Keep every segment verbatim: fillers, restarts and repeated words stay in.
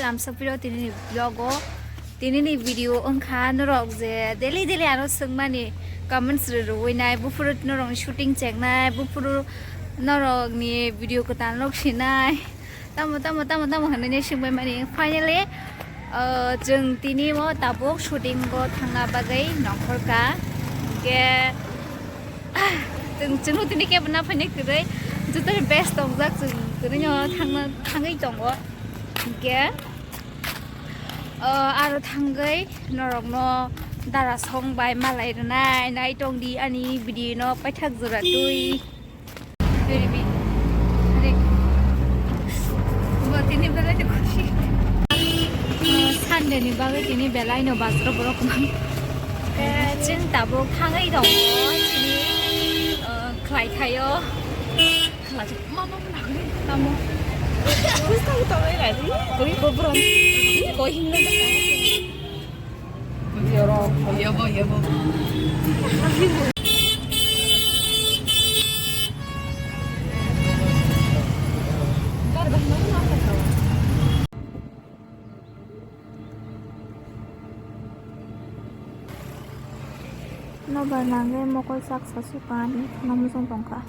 Amsapiro tinini vlog o, tinini video wngkha norok je daily daily ano swngmani comments rwrwi nai, buphuru norokni shooting chengnai, buphuru norokni video kwtal nok sinai, tamo tamo tamo tamo hinwi swngbai mani. Finally, uh, chwng tini o tabuk shooting o thangna bagwi nongkhorkha. Hwnkhe, chwng, chwngno tini kebo na phainai kwrwi, joto best tongjak, chwng kwrwino thangna, thangwi tongo. Hwnkhe, o, aro thangwi norokno dara song bai malai rwnai, nai tongdi ani video no paithak jora twi. Baby. Are. Bo tini belai no khushi. O, Sunday ni bagwi tini belai no bazar borok mang. Chwng tabuk thangwi tongo chini, o, khlai thaio. Tamo. Nobar nangwi mokol sak sasuk ani thangna muchung tongkha.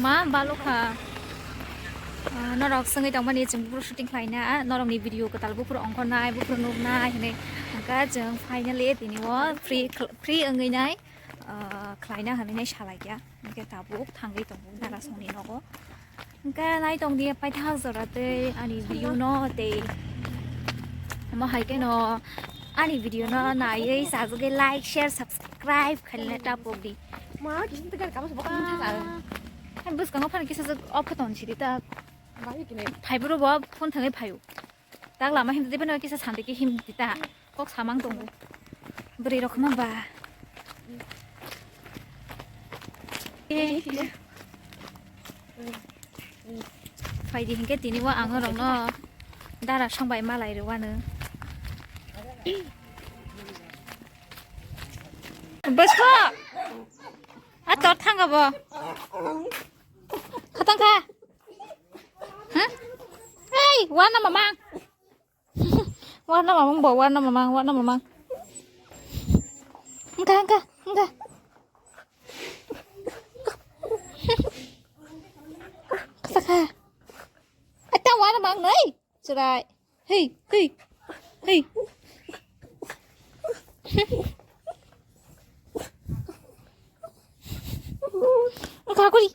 Ma balokha. Ah, norok swngwi tongmani chwng buphuru shooting khlaina, ah, norokni video kwtal buphuru ongkhornai, buphuru nuknai hinwi. Hwnkhe chwng finally tini o free, free wngwi nai, ah, khlaina hinwi nai salaikha. Hwnkhe tabuk thangwi tongo dara songni nogo. Hwnkhe nai tongdi paithak jora tei ani video no tei omo hai kheno ani video no naiwi sajagwi like, share, subscribe khaina tapokdi. Ma, kisa tegar kamu sebab kamu tegar. Hai bwskango phano kisa jagwi off khe tong sidi ta. Bagi kini. Phai bro bo phone thangwi phaio. Tak lama himdi phano kisa sandi khe himdi ta. Kok samang tongo. Bwrwi rok ma ba. Phaidi hinkhe tini o ang norokno dara songbai malai rwano. Bwsko! A tor thanga bo. Khatang kha. Huh? Hey, wana mamang. Wana mamang bo, wana mamang, wana mamang. Engka, engka, engka. Khatang kha. Ata wana mamang nai. Chwrai. Hei, hei, hei. Kakuri.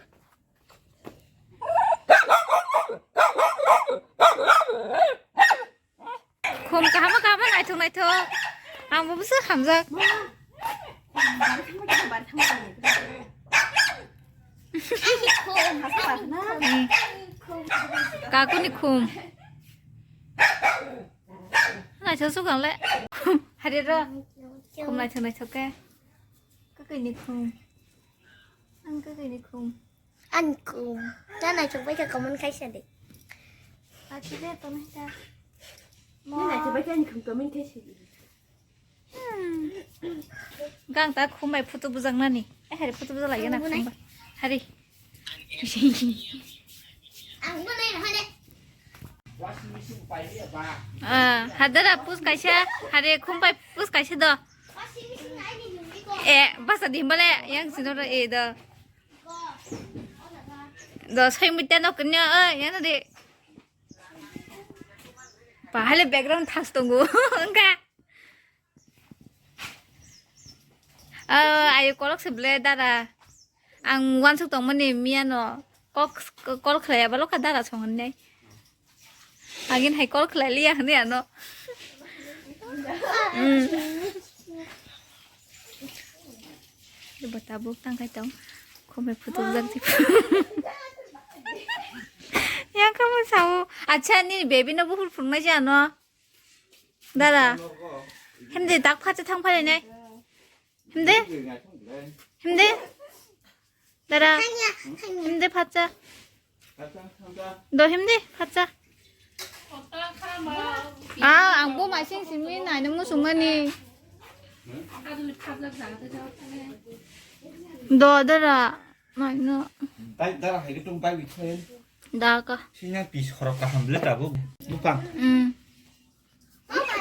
Khum kaham kaham naithok naithok. Ang bo bwswk hamjak. Kakuni khum. Naithok sukang le. Hari ro. Khum naithok naithok khe. Kakuni khum. Ang kakuni khum. Ani khum. Ta naithok bai kha comment khaisa de. Achi de to nai ta. Nai naithok bai kha ani khum comment khaisa de. Hmm. Gang ta khum bai photo bujak nani. Eh, hari photo bujak lagi na khum bai. Hari. Ang bo nai na hade. Ah, hadara pus kaisa, hari khum bai pus kaisa do. Eh, basa di himbale yang sino ro e do. Do soi muita no kanya, eh, yang de. Pahale background thas tongo. Engka. Ah, ayo kolok se ble dara. Ang wansuk tongmani miyano kok call khlaiya balo kha dara song hwnwi. Agin hai call khlai liya hwnwi ano. Hmm. Bo tabuk tang khai tong. Khumbai phutuk jak jik. Yang kamu sao. Acha ni baby no buhur phunuknai se ano. Dara. Himde tak phacha thang phalai nai. Himde? Himde? Dara. Himde phacha. Do himde phacha. Ah, ang bo masing simi nai nung musung mani. Do dara. Naino. Bai dara hai tung bai withai. Da ka. Sina pis khorok kaham le tabuk. Bupang. Hmm.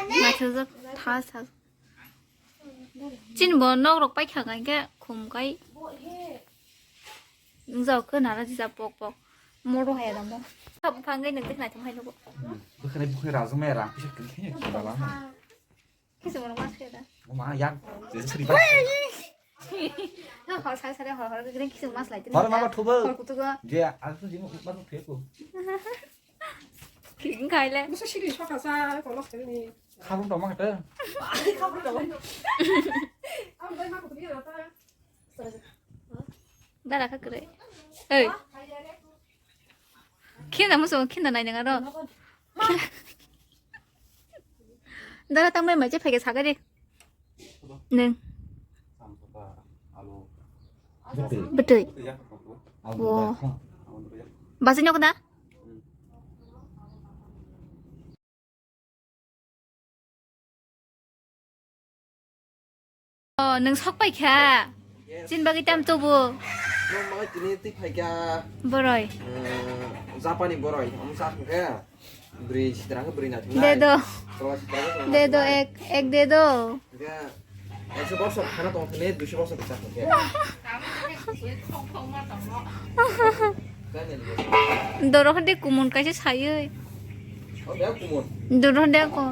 Naithajak tha sa. Chini bo nok rok paikha kai khe khum kai. Nung jao khe nana jisa pok pok. Moro hai da mo. Phang kai nung dekhnai thum hai nugo. Bukhai bukhai rajamai rang kisa khe khe khe bala. Kisa mo mas khe da. O ma yak. Jesa sri ba. Hor sare sare hor hor khe kisa mas lai. Hor ma ba thubo. Hor kutugo. Je, aku jimu mas thubo. King khai le. Musa siri sokha sa, kolok sini. Khabung tongma kata. Khabung tongma. Am dai ma kutu biya ta. Dara kha kre. Ei. Khinda musu khinda nai nang aro. Dara tang mai mai che phai khe sagari. Neng. Betul. Betul. Wow. Bahasa nyok na? Oh, nung sok pai kha? Chin bagwi tam tubu? Nung bagwi tini twi phai kha. Boroi. Eh, Japani boroi. Omo sak khe. Bwrwi sitra khe bwrwi naithok nai. De do. Chwla sitra khe chwla naithok nai. De do ek, ek de do. Hingke ekso bosor khana tong thani duiso bosor bwsa hingke. Doro hade kumun kaisa sayoi. O de kumun. Doro hade ko.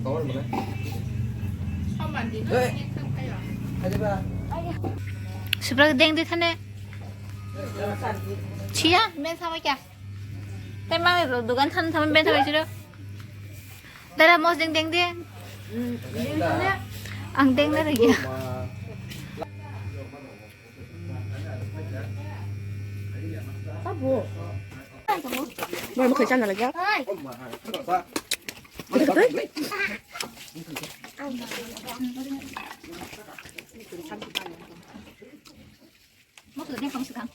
Tongor mane. Hei. Hadi ba. Subra deng de thane. Siya, ben sama kya? Tei mang ro dukan than than ben sama siro. Dara mos deng deng de. Ang deng na lagi. Abo. Mai mo khaisan na lagi. Moso deng kong sukang.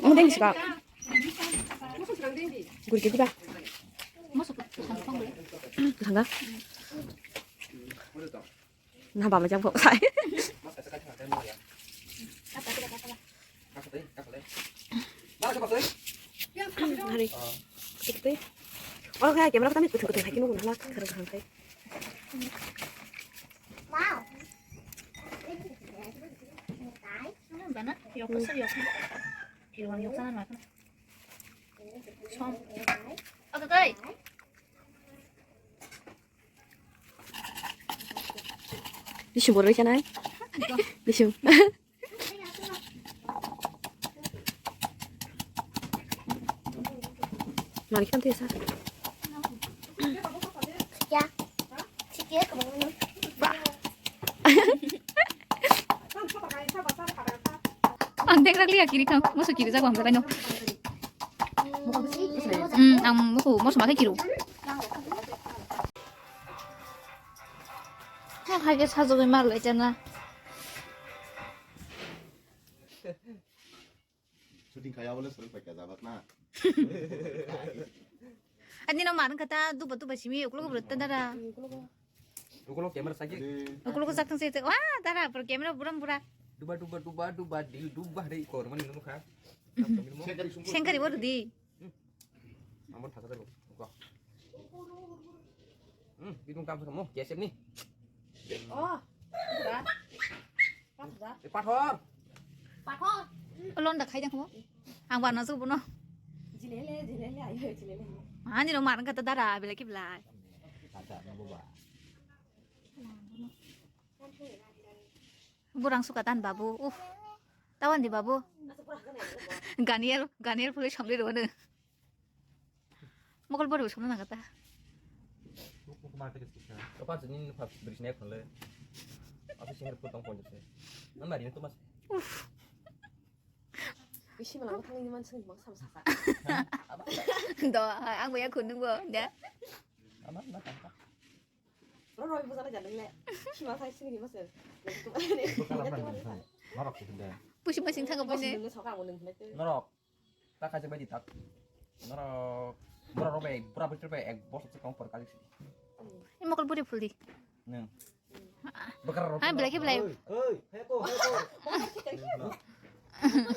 Ang deng sukang. Guri ke diba? Moso kong kong. Kanga. Na ba ma jang phok sai. Hari. Tik tik. Oro kaya camera kami kutung kutung hai kinu guna la kharang kharang kai. Wow. Bana yok sa yok. Yok sa na ma. Som. Oke kai. Bising borok sanai. Bising. Mari kan tiasa. Ya. Sikit. Ang deng ragli ya kiri kang, musu kiri jago ang jaga no. Hmm, ang musu musu makai kiro. Hai hai ke sajagoi mar lai jana. Shooting kaya bole sorry pakai jabat na. Ani no mar kata duba duba simi uklo ko berta dara. Ukulo camera sakit. Ukulo ko sakang sih. Wah, dara per camera buram bura. Duba duba duba duba dil duba hari kor mani nukha. Sengkari waru di. Amor thasa dulu. Kok. Hmm, bidung tam kamu, K S M ni. Oh. Pathor. Pathor. Londa khai jang kamo. Ang wana su bono. Jilele, jilele, ayo jilele. Ani no mar kata dara bela ki belai. Burang suka tan babu. Uh. Tawan di babu. Ganiel, Ganiel puli somri rone. Mokol bori somna nangata. Apa sini ni pap beri sini khole. Apa sini pun tong pon jese. Nan bari tu mas. Bisi malang thang ini man sing bang sama sasa. Do, ang baya khunung bo, ya. Ama na tangka. Ro roi bujana jadeng le. Sima sai sini mas. Norok sih deh. Pusi masing thang bo ne. Norok. Ta kaisa bai di tak. Norok. Bora robe, bora betul be ek bos se kong por kali sih. Ini mokol bori phuli. Neng. Hai, belai khe belai. Oi, oi, hai ko, hai ko.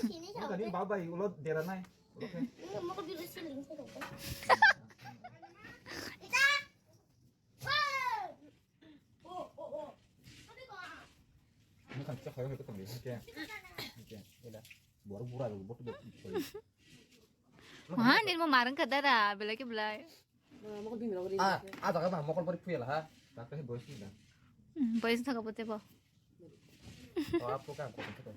Sini Bukan ini baba, ulo dera nai. Ulo khe. Ini kan cak kayo itu kan dia. Oke. Oke, udah. Baru murah dulu, bot bot. Wah, ini mau mareng ke dara, belai khe belai. Ah, ada kan mokol pori puyel ha. Tapi boy sih dah. Hmm, boy sih thaka bote bo. Oh, apa kan kau itu kan.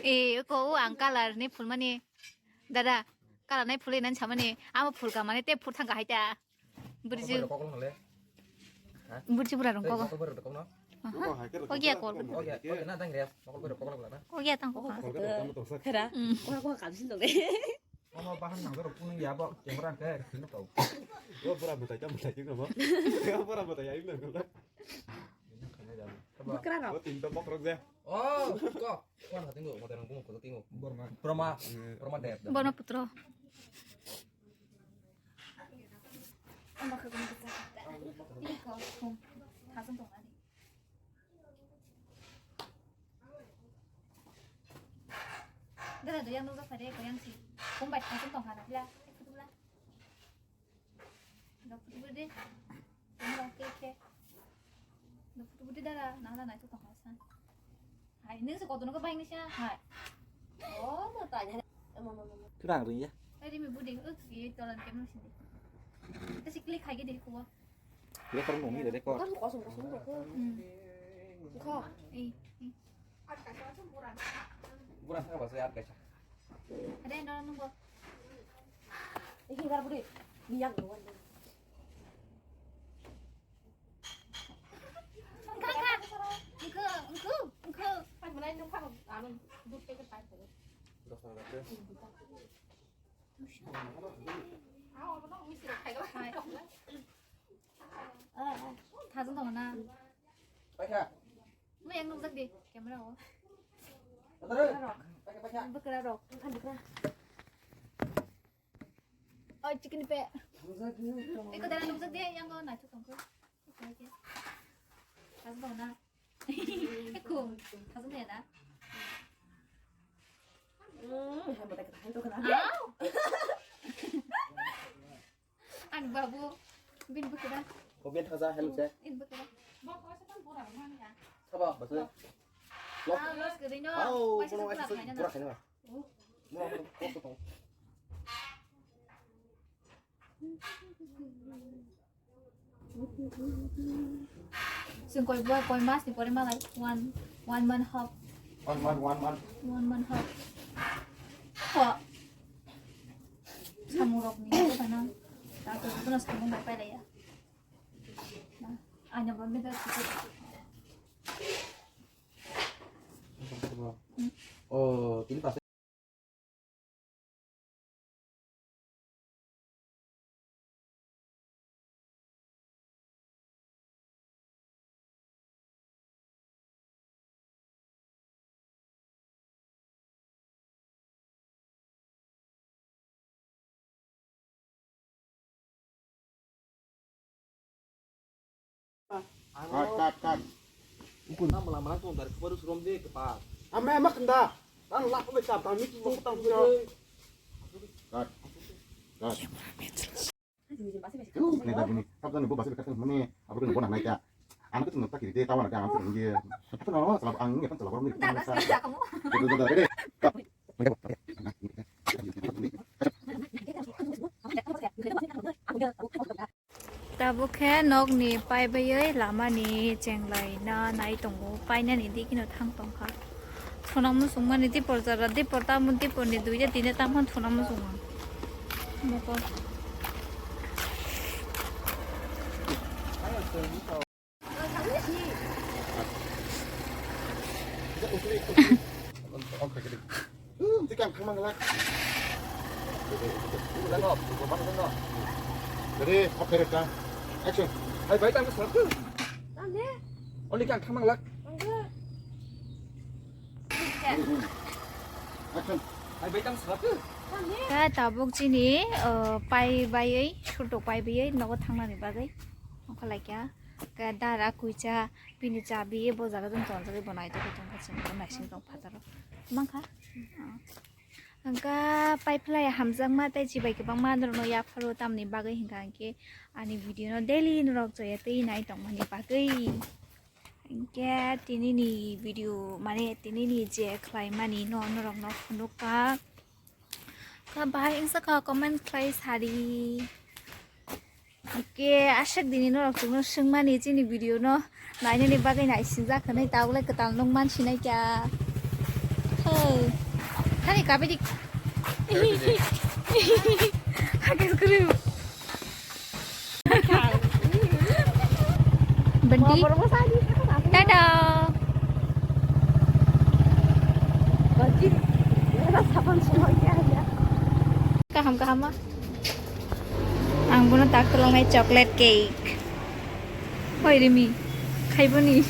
E, ko ang color ni phulmani. Dada, color nai phulwi nani samani. Amo phul ka mani te phul thang ka hai ta. Burji. Burji bura rong kogo. Kogo. Aha. Kogia kol. Kogia, kogia na dang ria. Mokol bori kogo lagna. Kogia tang kogo. Hera. Hmm. Koha koha kalsin dong de. Ono bahan nang doro kuning ya bo camera ke kino tau. Yo pura betai ta betai kino bo. Yo pura betai ya ino. Bukra rok. Oh, tin to bokrok je. Oh, ko. Kuan hatingo, motor nang kumo koto tingo. Borma. Brahma, Brahma Dev. Borma putro. Ama kagum kita. Ini kau kum. Hasam tong ani. Dara do yang nukjak phai de ko yang si. Kum bai thang tong hana pila. Phutu pila. Dok phutu phutu de. Kum dok ke ke. Dok phutu phutu dara nang la nai tu tong hana san. Hai, nung se kotono ko bai ni sa. Hai. Oh, mo ta ya. Mo mo mo. Kurang ring ya. Hai, rimi budi. Uk, ye tolan kemno sini. Kita si klik hai ke de ko. Record nung ni record. Kan kosong kosong kok. Hmm. Kok. Eh, eh. Buran sa ba sa yar kaisa. Ada yang dalam nunggu. Eh, hingar budi. Minyak doang. Engkau, engkau. Engkau, engkau. Engkau. Pas mulai nunggu anu dut packet pakai. Dos na date. Thajak tongo na. Paikha. Mo yang nukjak di camera o. Paikha, paikha. Bwkra rok, bwkra. Oi, chicken pe. Eko dara nukjak di, yang o naithok tongkho. Thajak tongo na. Eko, thajak tongo na. Hmm, hai mo tak hai to kana. Au! Ani babu, bin bwkra. O bin thaja, help se. In bwkra. Sabo, bas. Ah, los gede no. Au, kono waisa bwkra khaina. Bwkra khaina. Mo, mo, mo, mo. Chwng koi bo-, koi mas ni pore malai, one, one month half. One month, one month. One month half. Ko. Samung rok ni ko kana. Ta ko ko samung bai pai ya. Na, aina ba me da. Oh, tini pas. Cut, cut, cut. Ukun. Mala mala tong dari kebaru surom de kepa. Ame mak kenda. Tan lak ko becak tan mit tong tang ko. Cut. Cut. Ini dah ini. Kau kan ibu masih dekat mana? Apa kan ibu nak naik ya? Anak itu nonton kiri dia kawan ada anak itu dia. Apa nama salah ang ini kan salah orang ini. Dah, dah, dah, kamu. Dah, dah, dah, ready. Cut. Tabuk khe nokni paibaiwi lamani chenglai na nai tongo, painani dikino thang tongkha. Thunang muchungmani dipor jora, dipor tamo diporni duija tini tamo thunang muchungo. Mokol. Ready, okay, action. Hai bai tang salak tu. Tang de. Oli kang thamang lak. Tang de. Action. Hai bai tang salak tu. Tang de. Khe tabuk chini, uh, pai baiwi, surtok pai baiwi, nogo thangnani bagwi. Ongkha laikya. Ka dara kuicha bini chabi bo jaga jang tonjagwi bo naitugwi tongkha, chwng bo naising tong phataro. Mangkha? Hwnkha paiphlai hamjakma tei chibai kwbangma norokno yapharo tamni bagwi hwnkha hwnkhe ani video no daily norok joya twi nai tongmani bagwi. Hwnkhe tinini video mane tinini je khlaimani no norokno phunukha. Kha bahai wngsa kha comment khlai sadi. Hwnkhe aswk dini norok chwngno swngmani chini video no nainani bagwi naisingjak hwnwi tabukle kwtal nung mansinai kya. Hey. Thani kabidi. Hakhe kwrwi. Benti. Tata. Kaham kaham ma. Ang bono tak tolongnai chocolate cake. Hoi Rimi, khaiboni.